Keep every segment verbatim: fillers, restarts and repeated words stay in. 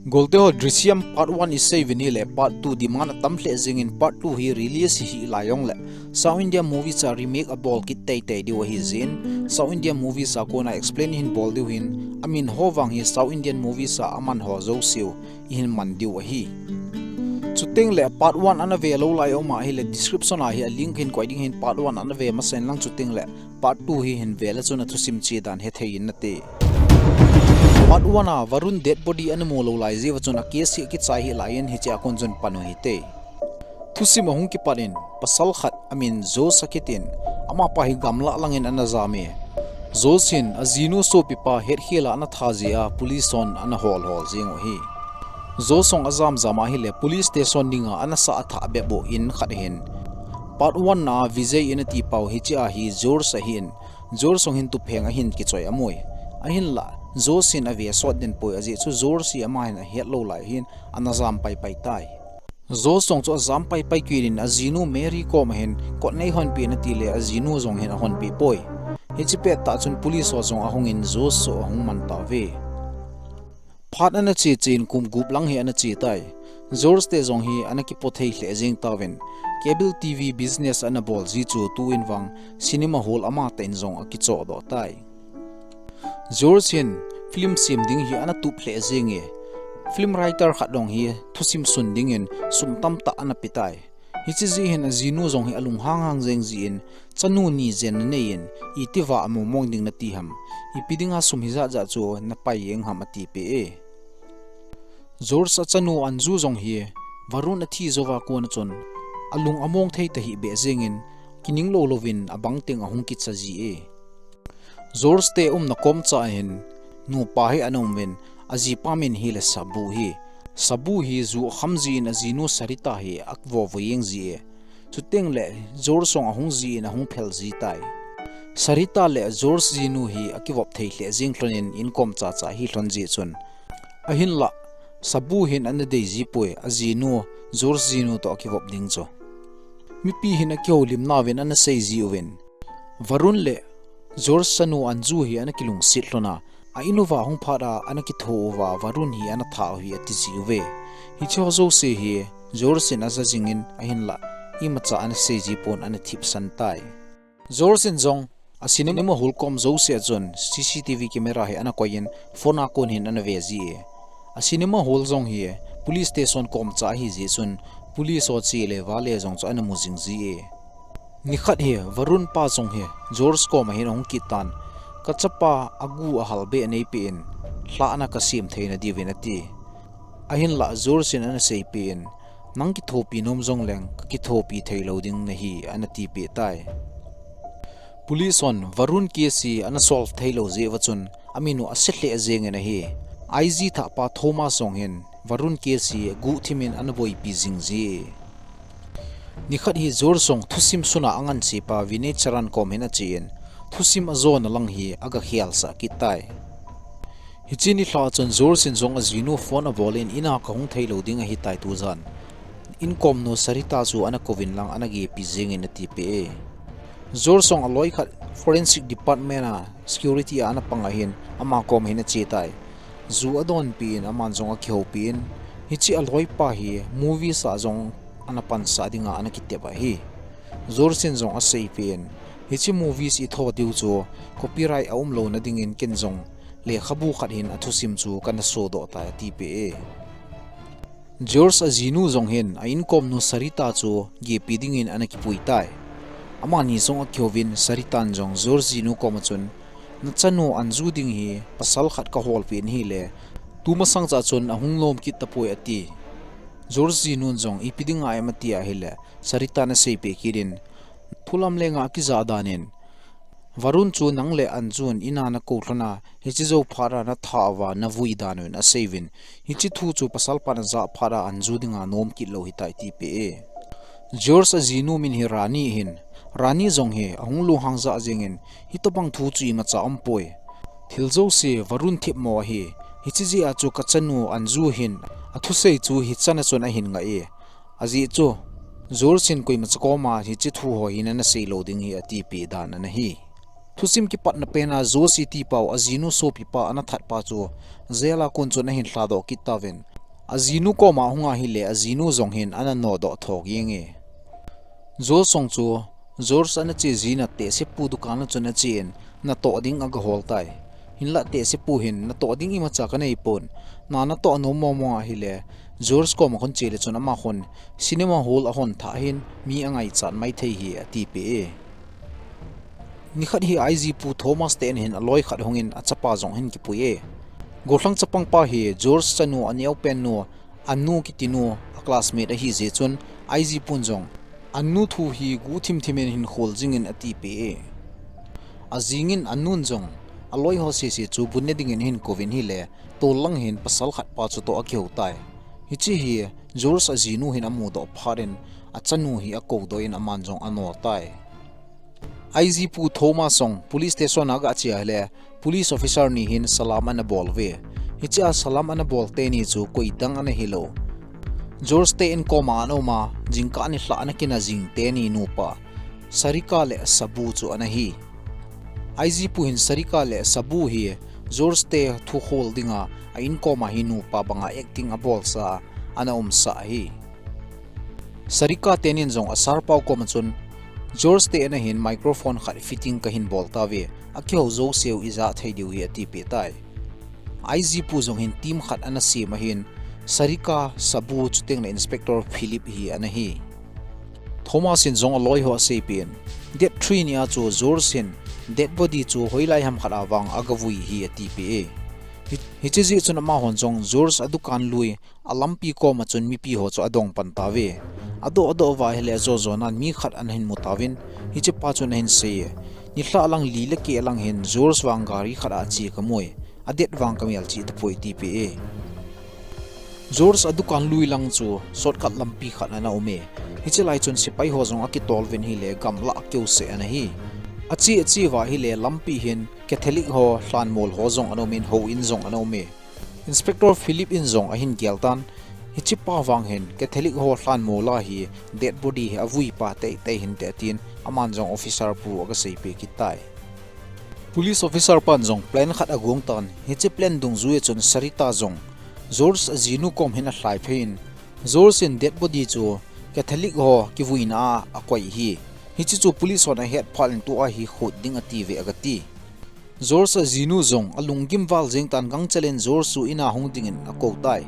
Golte ho, Drishyam part one isei uvin ahile part two demand atam lheh jengin part two hi release hih lai jongle South India movies a remake abol kit teitei diu ahi jin, South India movies a kona explain ihin bol diu hin, amin ho vang hi South Indian movies a aman ho jouseu ihin man diu ahi. Chuteng le part one ana ve lou lai um ahile description a hi a link hin koi ding ahin, part one ana ve masa inlang chuteng le part two hi hin ve le chun athusim che dan hethei in nate. Part one a Varun dead body ana mu lou lai jeh uva chun a case hi akichai hih lai in hiche a kon chun pan u hite. Thusim ahung kipat in pasal khat amin Josh akitin, amapa hi gamlah langin ana jam e. Josh hin ajinu sopipa hetkhel a ana that jeh a police hon ana hol hol jeng u ahi. Josh jong ajam jam ahile police station dinga ana sah athah bep u in khat hin, part one a Vijay in ati pau hiche a hi George ahin, George jong hin tupheng ahin kichoi a mui. Ahinla Josh hin ave sot den poi, ajeh chu George hi ama hin ahet lou lai hin ana jam pai pai tai. George jong chu ajam pai pai kit in ajinu Mary koma hin kot nei honpeh in ati le ajinu jong hin ahonpeh poi. Hiche pettah chun police ho jong ahungin George chu ahung man tauve. Phat ana che che in kum gup lang hi ana che tai. George te jong hi ana kipo thei lheh jeng tauvin, cable T V business ana bol ji chu tuin vang cinema hall amatah in jong akichoh doh tai. George hin film sem ding hi ana tup lheh jenge. Film writer khat jong hi thusim sun dingin sum tamtah ana pe tai. Hiche jeh hin ajinu jong hi alunghang hang jeng jin, chanu ni jen nanei in, iti vah amu mong ding nati ham, ipi dinga sum hijat jat chu napai jeng ham atipeh e. George achanu Anju jong hi Varun athi jouva kona chun alung among thei tahih beh jengin, kining lou louvin abang teng ahung kicha ji e. George te umna komcha hin nupa hi ana um uvin, ajipa min hile Sabu hi. Sabu hi ju akham jin ajinu Sarita hi avovo jeng ji e. Chuteng le George jong ahung jin ahung phel ji tai. Sarita le George jinu hi akivop thei lheh jeng lhonin inkom chacha hi lhon jeh chun. Ahinlah Sabu hin ana dei ji poi, ajinu George jinu toh akivop ding chu. Mipi hin akihoulimna uvin ana sei ji uvin, Varun le George chanu Anju hi ana kilungset lhon a, a in uva ahung phat a ana kitho uva Varun hi ana that u hi ati ji uve. Hiche ho jouse hi George in aja jingin ahinlah imacha ana sei ji pon ana thipsan tai. George in jong a cinema hall kom jouse a chun C C T V camera hi ana koi in phone a kon hin ana ve ji e. A cinema hall jong hi police station komcha ahi jeh chun police ho che le vale jong chu ana mu jing ji e. Nikhat hi Varun pa jong hi George koma hin ahung kit tan, kachapa agu ahal beh neipeh in, lhahna kasem theina diuvin ati. Ahinlah George in ana seipeh in, nang kithopi nom jongleng kakithopi theilou ding nahi ana tipeh tai. Police hon Varun case hi ana solve theilou jeh uva chun amin u ase lheh jengin ahi. I G thahpa Thomas jong hin Varun case hi guhthim in ana boipi jing ji. Nikhat hi George jong thusim suna angansepa Vinay Charan kom hin achen, thusim ajona lang hi aga khelsah kit tai. Hiche nilhah chun George in jong ajinu phone abol in, ina kahung theilou ding ahitai tujan. Inkomnu Sarita chu ana kouvin lang ana gepi jengin atipeh e. George jong aloi khat forensic department a security a ana pang ahin ama kom hin ache tai. Ju adonpi in aman jong akihoupi in, hiche aloipa hi movies a jong ana pansah dinga ana kitep ahi. George in jong aseipeh in, hiche movies itho diu chu copyright aumlouna dingin ken jong lekhabu khat hin athusim chu kana sodoh tai atipeh e. George ajinu jong hin a inkomnu Sarita chu gepi dingin ana kipui tai. Amani jong akihouvin Saritan jong George jinu koma chun, nachanu Anju ding hi pasal khat kaholpeh in ahile, tumasang cha chun ahung nom kit tapoi ati. George jinun jong ipi dinga em ati ahile, Saritan aseipeh kit in, thulam lenga akijah danin, Varun chu nang le Anjun ina nakou lhona, hiche jou phat a nathat uva navui dan un aseiuvin, hiche thu chu pasal pan ajah phat a Anju dinga nom kit lou ahitai atipeh e. George ajinu min hi Rani ahin, Rani jong hi ahung lunghang jah jengin, hitobang thu chu imacha aumpoi. Thil jouse Varun themmo ahi, hiche jeh a chu kachanu Anju hin athusei chu hichan a chun ahin ngai e. Ajeh chu, George in koimacha koma hiche thu ho hi nana seilou ding ahi atipeh dan ana hi. Thusim kipatna pena George itipau ajinu sopipa ana thatpa chu jail a kon chun ahin lhadoh kit tauvin, Ajinu koma ahung ahile, ajinu jong hin ana nodoh tho jenge. George jong chu, George ana che jina tehsepu dukan a chun achen, natoh ding aga hol tai. Hinlah tehsepu hin, natoh ding imacha kanei pon. Na natoh nom mong mong ahile, George koma khun che le chun ama khun, cinema hall a hon thah hin, mi angaichat mai thei hi atipeh e. Nikhat hi I G pu Thomas te in hin aloi khat hungin achapa jong hin kipui e. Gollhang chapang pa hi George chanu aneopen nu, anu kiti nu, a classmate ahi jeh chun I G pun jong anu thu hi guh thim thim in hin khol jingin atipeh e. Ajingin anun jong aloi ho sese chu bu ne dingin hin kouvin hile, tol lang hin pasal khat pa chutoh akihou tai. Hiche hi George ajinu hin amudoh phat in achanu hi akoudoh in aman jong ano tai. I G pu Thomas jong police station a aga che ahile, police officer ni hin salam ana bol uve. Hiche a salam ana bol teni chu koidang ana hilou, George te in koma ana um a, jingkah nilhah ana kina jing teni nupa Sarika le Sabu chu ana hi. I G pu hin Sarika le Sabu hi George te thu khol dinga a in koma hi nupa banga acting abolsa ana umsa ahi. Sarika tenin jong a sir pau koma chun, George te ana hin microphone khat fitting kahin bol tauve, akihou jouseu ija thei diu hi atipeh tai. I G pu jong hin team khat ana sem ahin, Sarika, Sabu chuteng le Inspector Philip hi ana hi. Thomas in jong aloi ho aseipeh in, date three ni a chu George hin dead body chu hoilai ham khat a vang aga vui hi atipeh e. Hi-, hiche jeh chun amahon jong George adukan lui, alampi koma chun mipi ho chu adong pan tauve. Adoh, adoh uva ahile ajo jo nan mi khat ana hin mu tauvin, hiche pa chun ahin sei e, nilhah lang li le keh lang hin George vang gari khat a ache kamu e, adet vang kamelchih tapoi atipeh e. George adukan lui lang chu shortcut lampi khat ana um e. Hiche lai chun sepai ho jong akitol uvin hile gamlah keu seh ana hi. Ache, ache uva ahile lampi hin Catholic ho lhanmol ho jong ana um in houin jong ana um e. Inspector Philip in jong ahin gel tan, hiche pa vang hin Catholic ho lhanmol a hi dead body hi avui pa teitei hinte atin, aman jong officer pu aga seipeh kit tai. Police officer pan jong plan khat agong tan, hiche plan dungjui a chun Sarita jong George ajinu kom hin alhai phei in, George in dead body chu Catholic ho kivuina a akoi hi. Hiche chu police hon ahet phat in tua hi khut ding ati ve aga ti. George ajinu jong alunggim val jeng tan gangchel in George chu in a hung dingin akou tai.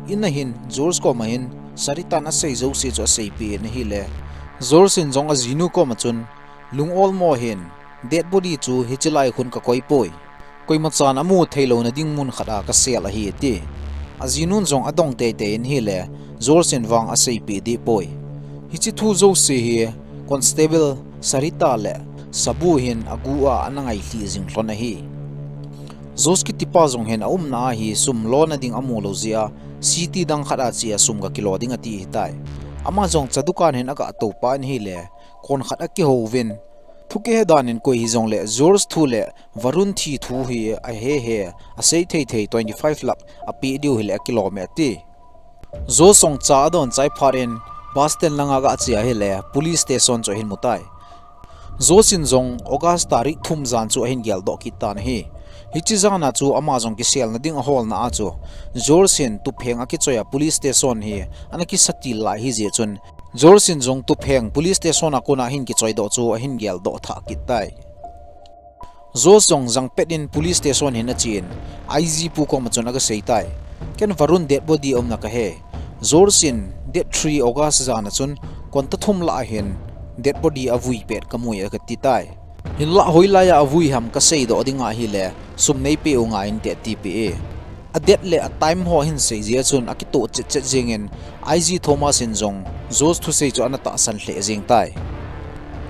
In a hin George koma hin Sarita in asei jouse chu aseipeh in ahile, George in jong ajinu koma chun, lung olmo hin, dead body chu hiche lai khun kakoi poi. Koimachan amu theilouna ding mun khat a kasel ahi ati. Ajinun jong adong teitei in ahile, George in vang aseipeh deh poi. Hiche thu jouse hi Constable Sarita le Sabu hin agu a ana ngailhi jing lhon ahi. George kitipa jong hin aumna a hi sum lona ding amu lou jeh a, city dang khat a che a sum gakilo ding ati ahitai. Ama jong cha dukan hin aga tou pan ahile, kon khat akihou uvin, thu kihe dan in koi hijongle George thu le Varun thi thu hi ahe he, asei thei thei twenty five lakh apeh diu hile akilom e ati. George jong cha adon chai phat in bus stand langa aga che ahile police station chu ahin mu tai. George in jong August tarik thum jan chu ahin geldoh kit tan ahi. Hiche jan a chu ama jong kiselna ding aholna a chu George in tupheng akichoi a police station hi ana kisatil lai ahi jeh chun George in jong tupheng police station a kona hin kichoidoh chu ahin geldoh thah kit tai. George jong jangpet in police station hin achen, I G pu koma chun aga sei tai. Ken Varun dead body umna kahe. George in date three August jan a chun konta thum lah a hin dead body avui pet kamu e aga ti tai. Hinlah hoilai a avui ham kaseidoh ding ahile sum neipeh u ngai inte atipeh e. A date le a time ho ahin sei jeh a chun akitoh chet chet jeng in I G Thomas in jong George thusei chu ana tahsan lheh jeng tai.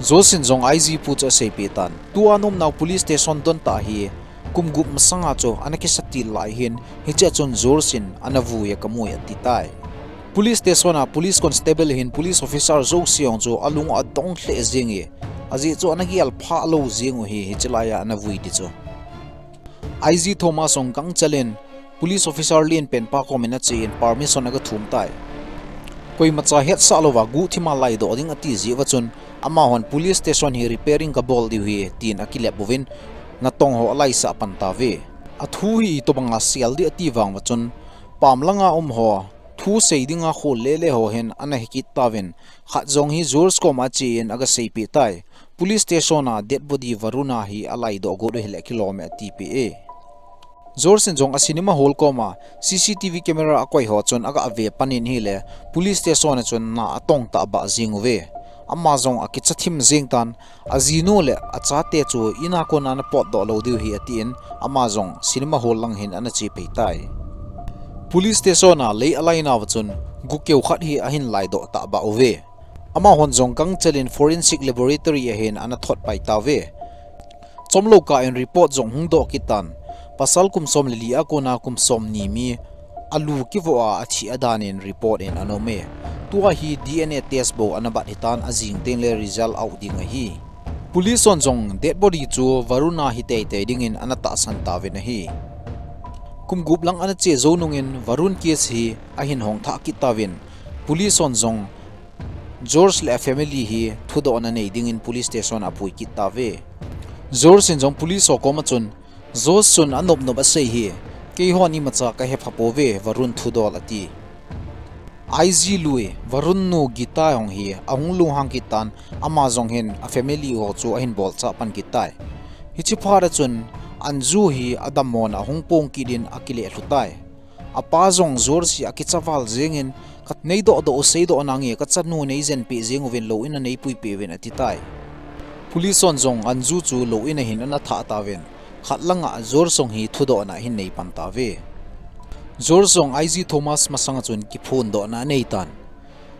George in jong I G pu chu aseipeh tan, tua ana umnau police station don tah hi kum gup masanga chu ana kisatil lai hin, hiche a chun George in ana vui a kamu e ati tai. Police station a police constable hin police officer jouse jong chu alung adong lheh jeng e, ajeh chu ana gel phah lou jeng u hi hiche lai a ana vui ti chu. I G Thomas jong gangchel in police officer lenpen pa kom in ache in permission aga thum tai. Koimacha hetsah louva guhthim a laidoh ding ati jeh uva chun, amahon police station hi repairing kabol diu ahi tin akilep uvin, natong ho alaisah pan tauve. Athu hi itobanga sel ding ati vang uva chun, pam langa um ho, thu sei dinga khol lele ho hin ana hikit tauvin, khat jong hi George koma achen aga seipeh tai. Police station a dead body Varun a hi alaidoh got u hile kilom e atipeh e. George in jong a cinema hall koma C C T V camera akoi ho chun aga ve panin hile police station a chun na atong tah bah jing uve. Ama jong akicha thim jing tan, ajinu le achate chu in a kona ana potdoh lou diu ahi atin, ama jong cinema hall lang hin ana che pei tai. Police station a lei alainauva chun gukeu khat hi ahin laidoh tah bah uve. Amahon jong gangchel in forensic laboratory a hin ana thot pai tauve. Chomlou kah in report jong hung doh kit tan. Pasal kum som le li a kona kum som ni mi alu kivoh a athi adan in report in ana um e. Tua hi D N A test bou ana bat hitan, ajing teng le result out ding ahi. Police hon jong dead body chu Varun a hi teitei dingin ana tahsan tauvin ahi. Kum gup lang ana che jou nungin Varun case hi ahin hong thah kit tauvin, police hon jong George le a family hi thudohna nei dingin police station a apui kit tauve. George in jong police ho koma chun, George chun anop nop asei hi, keihon imacha kahe pha pouve, Varun thudol ati. I G lui, Varun nu Gita jong hi ahung lunghang kit tan, ama jong hin a family ho chu ahin bolchah pan kit tai. Hiche phat a chun, Anju hi adammona ahung pong kit in akile lhu tai. Apa jong George hi akicha val jingin, ka neidoh doh u seidoh nange, kachanu neijen peh jing uvin, lou in a neipui peh uvin ati tai. Police hon jong Anju chu lou in a hin ana thah tauvin, khat langa George jong hi thudohna ahin nei pan tauve. George jong I G Thomas masanga chun kiphondohna anei tan.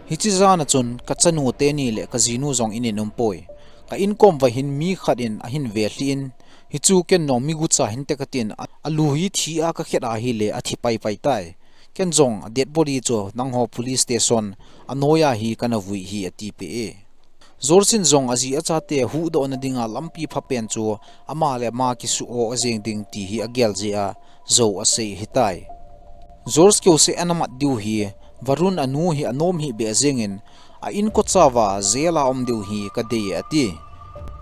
Hiche jan a chun kachanu teni le kajinu jong in in um poi. Ka inkom uva hin mi khat in ahin ve lhi in, hichu ken jong mi gucha hinte katin, a, alu hi thi a kakhet ahile athi pai pai tai. Ken jong a dead body chu nangho police station a noiya hi kana vui hi atipeh e. George in jong aji achate huhdohna dinga lampi phapen chu ama le ama kisuh o ajing ding ti hi agel jeh a jou asei ahitai. George keuseh ana mat diu hi, Varun anu hi anom hih beh jingin, a inko chauva jail a um diu hi kadei e ati.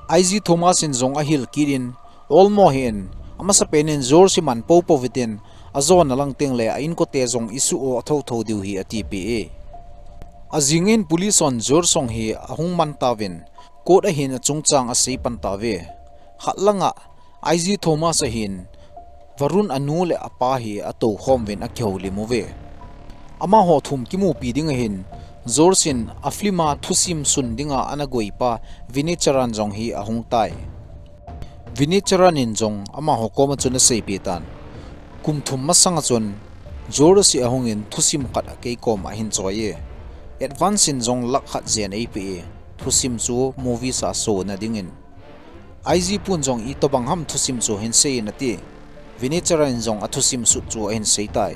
I G Thomas in jong ahil kit in, Olmo hin, amasapen in George hi man poupou vitin, ajona lang teng le a inkote jong isuh o thotho diu hi atipeh e. Ajing in police hon George jong hi ahung man tauvin, court a hin achungchang asei pan tauve. Khat langa, I G Thomas a hin, Varun anu le apa hi atoukhom uvin akihoulim uve. Amaho thum kimupi ding a hin, George in a film a thusim sun dinga ana goipa Vinny Charan jong hi ahung tai. Vinny Charan in jong amaho koma chun aseipeh tan. Kum thum masanga chun, George hi ahungin thusim khat a keikom ahin choi e. Advance in jong lakh khat jen eipeh e. Thusim chu movies a sona dingin. I G pun jong itobang ham thusim chu hin seiyin ati. Vinny Charan in jong athusim sut chu ahin sei tai.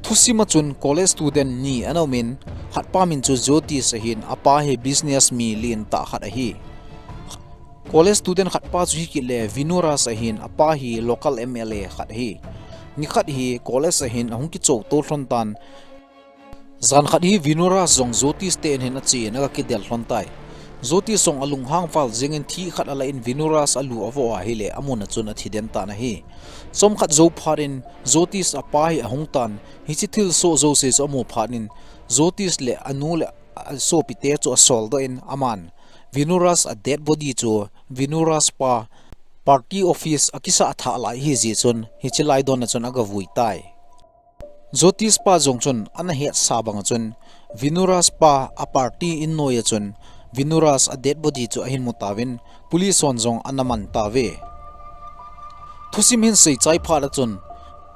Thusim a chun college student ni ana umin, khatpa min chu Jyotish ahin, apa hi business mi lentah khat ahi. College student khatpa chu hikit le Vinuraj ahin, apa hi local M L A khat ahi. Nikhat hi college a hin ahung kichou to lhon tan. Jan khat hi Vinuraj jong Jyotish te in hin achen aga kidel lhon tai. Jyotish jong alunghang val jingin thih khat alah in Vinuraj alu avoh ahile amun a chun athi den tan ahi. Chomkhat jou phat in Jyotish apa hi ahung tan, hiche thilsoh jouse chu amu phat in Jyotish le anu le asopite chu asoldoh in aman Vinuraj a dead body chu Vinuraj pa party office a kisah thah lai ahi jeh chun hiche lai don a chun aga vui tai. Jyotish pa jong chun ana hetsa bang a chun Vinuraj pa a party in noi a chun Vinuraj a dead body chu ahin mu tauvin police hon jong ana man tauve. Thusim hin sei chai phat a chun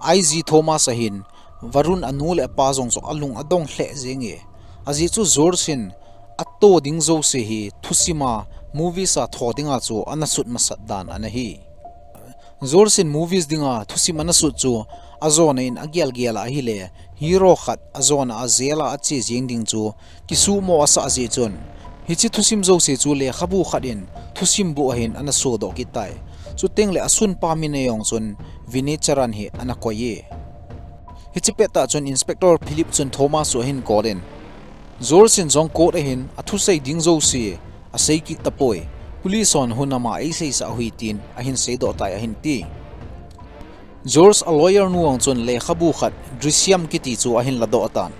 I G Thomas ahin Varun anu le apa jong chu alung adong lheh jenge. Ajeh chu George hin ato ding jouse hi thusim a movies a tho dinga chu ana sut masat dan ana hi. George in movies dinga thusim ana sut chu ajona in agel gel a ahile hero khat ajona a jail a ache jeng ding chu kisuhmo asah jeh chun hiche thusim jouse chu lekhabu khat in thusim buh a hin ana sodoh kit tai. Chuteng le asunpa min a jong chun Vinny Charan hi ana koi e. Hiche pettah chun Inspector Philip chun Thomas chu ahin call in, George in jong court a hin athusei ding jouse asei kit tapoi. Police hon hun ama eiseisah u ahi tin ahin seidoh tai ahin ti. George a lawyer nu ang chun lekhabu khat Drishyam kiti chu ahin ladoh tan.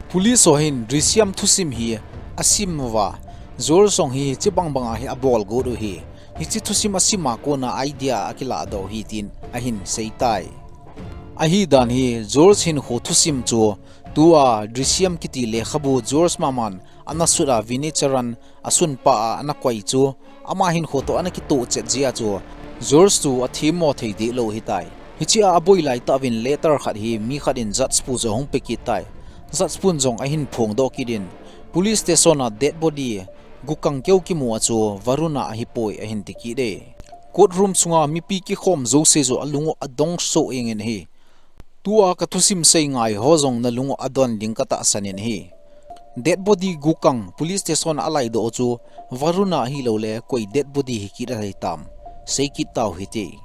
Police ho hin Drishyam thusim hi asim uva, George jong hi hiche bangbanga hi abol got u hi, hiche thusim asim a kona idea akiladoh hi tin ahin seitai. Ahidan hi George hinkho thusim chu tua Drishyam kiti lekhabu George maman ana sut a Vinay Charan asunpa a ana koi chu, ama hinkho toh ana kitoh chet jeh a chu George chu athemmo thei dehlou ahitai. Hichea aboi laitah uvin letter khat hi mi khat in judge pu chu ahung pe kit tai. Judge pun jong ahin phongdoh kit in, police station a dead body gukang keu kimu a chu Varun a ahipoi ahin ti kit e. Court room sunga mipi kikhom jouse chu alung u adong soh jeng in ahi. Tua kathusim sei ngai ho jong nalung u adon ding katahsan in ahi. Dead body gukang police station a alaidoh chu Varun a ahilouleh koi dead body hikit ahitam, seikit tau hite.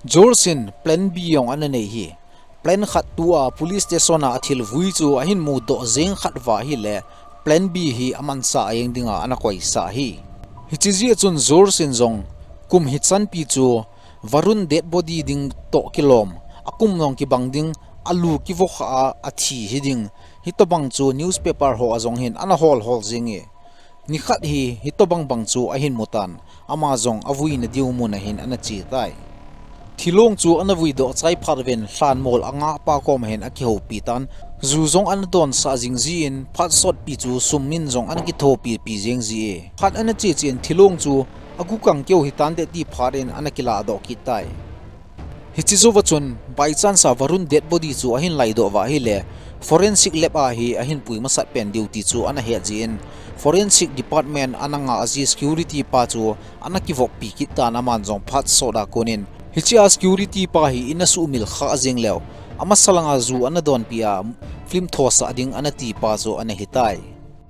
George in plan B jong ana nei ahi. Plan khat tua police station a athil vui chu ahin mudoh jeng khat uva ahileh plan B hi amansa jeng dinga ana koisa ahi. Hiche jeh chun George in jong kum hichanpi chu Varun dead body ding toh kilom, akum jong kibang ding, alu kivo kha a athi hiding, hitobang chu newspaper ho a jong hin ana hol hol jeng e. Nikhat hi hitobang bang chu ahin mutan, ama jong avuina diu mun a hin ana che tai. Thilong chu ana vuidoh chai phat uvin lhanmol angahpa koma hin akihoupi tan, ju jong ana donsah jing jin, phat sotpi chu sum in jong ana kithopipi jeng ji e. Phat ana che chen thilong chu agukang keu hitante ti phat in ana kiladoh kit tai. Hiche jouva chun by chance a Varun dead body chu ahin laidoh uva ahileh forensic lab a hi ahin pui masat pen diu ti chu ana het jin, forensic department ana ngah ji security pa chu ana kivoppi kit tan, aman jong phat sot a konin hichea security pa hi ina sumil kha jeng leu, amasa langa ju ana donpi a film thosah ding ana tipa chu ana hitai.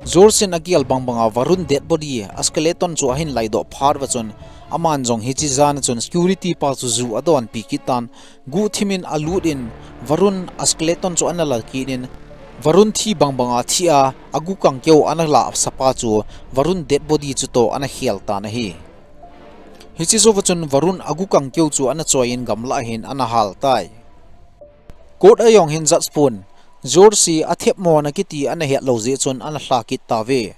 George in agel bangbanga Varun dead body a skeleton chu ahin laidoh phat uva chun, aman jong hiche jan a chun security pa chu ju adonpi kit tan, guhthim in alut in Varun a skeleton chu ana la kit in, Varun thi bangbanga thi a agukang keu ana lahsapa chu Varun dead body chutoh ana khel tan ahi. Hiche jouva chun Varun agukang keu chu ana choi in gamlah a hin ana hal tai. Court a jong hin judge pun George hi athemmona kiti ana hetlou jeh chun ana lha kit tauve.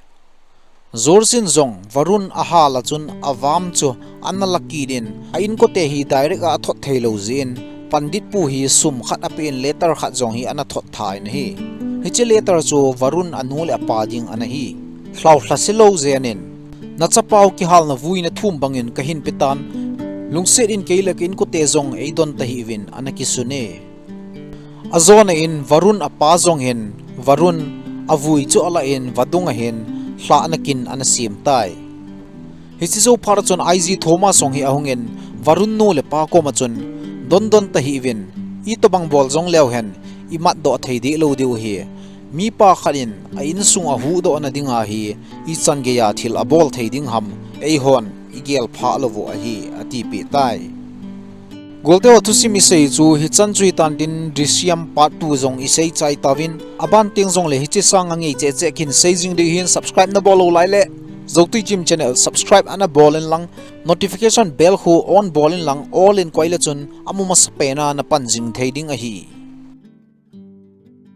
George in jong Varun ahal a chun avam chu ana la kit in, a inkote hi direct a athot theilou jeh in, pandit pu hi sum khat apen letter khat jong hi ana thot tha in ahi. Hiche letter chu Varun anu le apa ding ana hi. Lhaolha selou jeh in, nachapau kihalna vuina thum bangin kahin petan, lungset in kei le ka inkote jong eidon tahih uvin ana kisun e. Ajona in Varun apa jong hin Varun avui chu alah in vadung a hin lha ana kin ana sem tai. Hiche jou phat a chun I G Thomas jong hi ahungin Varun nu le pa koma chun, dondon tahih uvin, itobang bol jong leu hen imatdoh thei dehlou diu ahi. Mipa khat in a insung a huhdohna dinga hi ichan geiya thil abol thei ding ham, eihon igel phah lou u ahi, atipeh tai. Golte ho, thusim isei chu hichan chu hitan tin, Drishyam part two jong isei chai tauvin, aban teng jongle hiche sanga ngei cheh cheh kin sei jing ding hin, subscribe nabol lou lai le Joutui Team channel subscribe ana bol in lang, notification bell khu on bol in lang, all in koi le chun amu masapen a napan jing thei ding ahi.